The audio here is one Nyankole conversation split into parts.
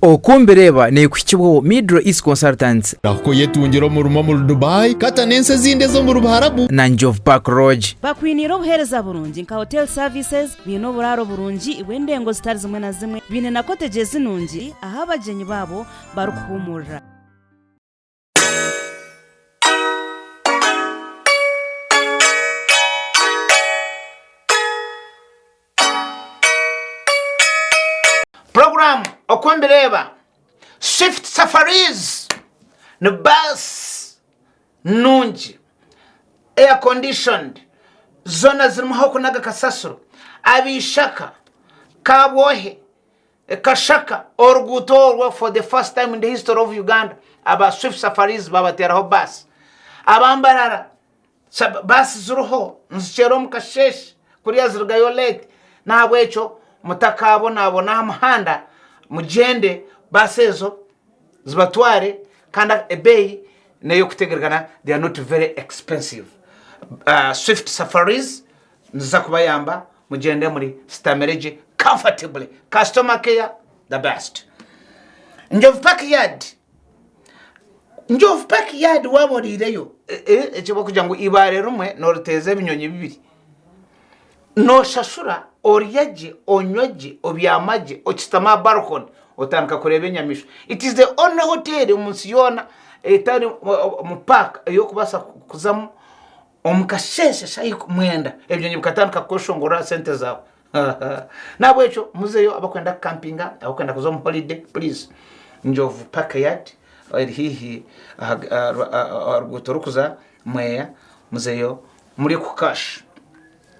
Oku Mbireeba neekuhikibwaho Middle East Consultants. Rahuka oyetungire omurimo omuri Dubai, Qatar n'ensi ezindi ez'omuri Buharabu. Na Njovu Park Lodge. Bakwiniire obuheereza burungi nka hotel services, baine oburaaro burungi bw'endengo zitari zimwe na zimwe, baine na cottages nungi ahu abagyenyi baabo barikuhuumurira. Puroguraamu Oku Mbireeba, Swift Safaris ni baasi nungi, air conditioned, zoona zirimu ah'okunaga kasasiro, ab'eishaka, Kabwohe, Kashaka, oruguuto orwo for the first time in the history of Uganda, aba Swift Safaris babateeraho baasi. Aba Mbarara, Baasi ziriho nizikyera omu kasheeshe kuriya zirugayo late n'ahabw'ekyo mutakaabonabona aha muhanda mugyende baasi ezo zibatware kandi ebeeyi n'ey'okutegererana they are not very expensive. Swift Safaris niziza kubayamba mugyende muri sitamire gye comfortably. Customer care the best. Njovu Park Yard Njovu Park Yard waaba oriireyo, eki barikugira ngu eibaare rimwe nooriteeza ebinyonyi bibiri. Nooshashura orya gye, onywa gye, obyama gye, okishutama aha balcony otandika kureeba enyamaishwa. It is the only hotel omu nsi yoona etari omu park ei orikubaasa kuzamu omu kasheeshe shaaha mwenda ebinyonyi bikatandika kukweshongorera aha sente zaawe. N'ahabw'ekyo muzeyo abarikwenda kukampinga, abarikwenda kuza omu holiday please Njovu Park Yard eri haihi aha ruguuto orurikuza Mweya muzeyo muri ku cash.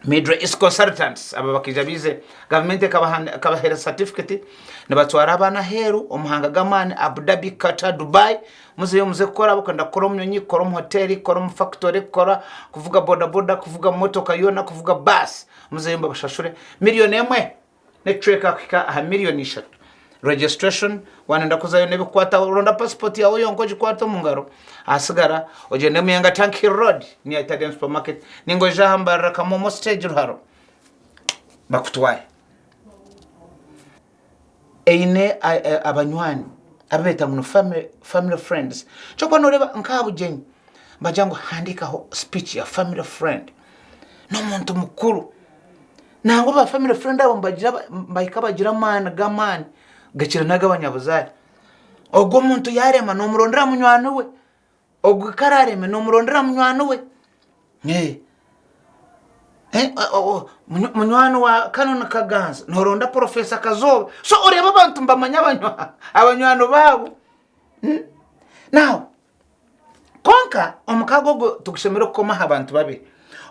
Middle East Consultants aba bakaija baize gavumenti ekabaheereza certificate nibatwara abaana aheeru omu mahanga g'amaani Abu Dhabi, Qatar, Dubai Muzeyo muze kukora abarikwenda kukora omu nyonyi, kukora omu hoteeri, kukora omu fakitori, kukora kuvuga bodaboda, kuvuga motoka yoona, kuvuga baasi. Muzeyo mbabashashure miriyoni emwe n'ekicweka kuhika aha miriyoni ishatu. Registration waanenda kuzayo n'ebikukwataho ronda pasipoti yaawe yonka ogikwate omu ngaro ahasigara ogyende Muyenga Tank Hill Road near Italian Supermarket ninga oije aha Mbarara Kamomo Stage Ruharo bakutware. Eine abanywani abu beeta ngu ni family friends. Ky'okuba nooreeba nk'aha bugyenyi nibagira ngu handiikaho speech ya family friend. N'omuntu mukuru. Nangwa ba family friend abo nibagira nibahika bagira amaani g'amaani gakira n'ag'abanyabuzaare. Ogwo omuntu yaarema noomurondera munywani we. Ogwo ku araareme noomurondera munywani we. Munywani wa Canon Kaganza nooronda Professor Kazooba. So oreeba abantu nibamanya abanywani baabo. Now, kwonka omukago ogwo tigushemereire kukoma aha bantu babiri.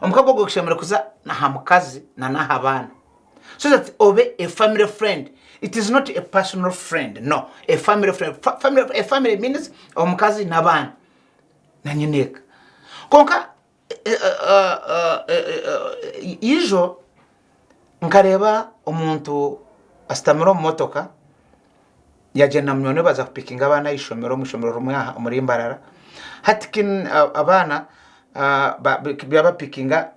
Omukago ogwo gushemereire kuza aha mukazi n'aha baana. So that obe a family friend. It is not a personal friend, no. A family friend. Family, a family means omukazi n'abaana na nyineeka. Kwonka ijo nkareeba omuntu ashutamire omu motoka yagyenda na munywani we baza kupikinga abaana aha ishomero omu ishomero rimwe aha omuri Mbarara. Hati abaana yabapikinga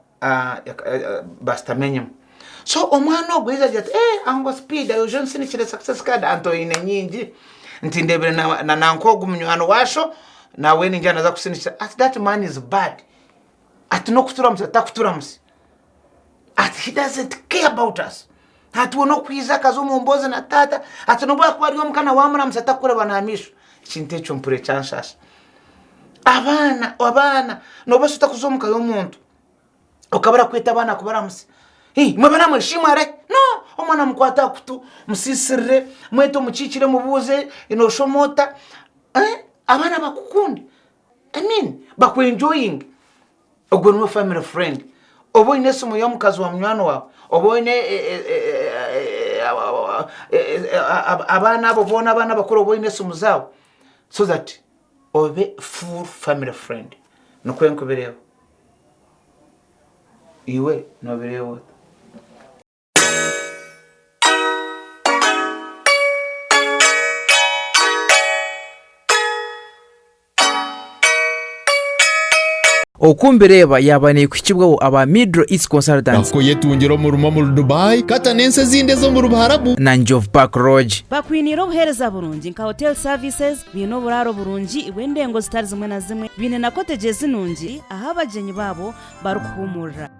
bashutami enyima. So omwana ogwo yaija agira ati eeh ango speed oije onsindikire success card anti oine nyingi nti ndebire na nanka ogu munywani washo nawe ningira naza kusindikira ati that man is bad ati nokuturamutsya takuturamutsya ati he doesn't care about us ati we nokwija akaza omu mboozi na taata ati nobu akuba ari omuka na wamuramutsya takukureba n'amaisho ekintu ekyo mpurira kyanshasha. Abaana abaana noobaasa ota kuza omuka y'omuntu okaba orakweta abaana kubaramutsya Hii, imwe baana mwe shi mwarahi? No! Omwana mukwate aha kutu musiisirire, mwete omukiikire mubuuze nooshoma ota? Eh, abaana bakukunde. I mean, bakwenjoyinge. Ogwo niwe family friend. Oba oine esimu y'omukazi wa munywani waawe, oba oine abaana abo boona abaana abakuru oba oine esimu zaabo so that obe full family friend. Nikwo nkubireeba. Iwe noobireeba ota? Oku mbireeba yaaba neekuhikibwaho aba Middle East Consultants. Rahuka oyetungire omurimo omuri Dubai, Qatar n'ensi ezindi ez'omuri Buharabu. Na Njov Park Lodge. Bakwiniire obuheereza burungi nka Hotel Services, baine oburaaro burungi bw'endengo zitari zimwe na zimwe, baine na cottages nungi ahu abagyenyi baabo barikuhuumurira.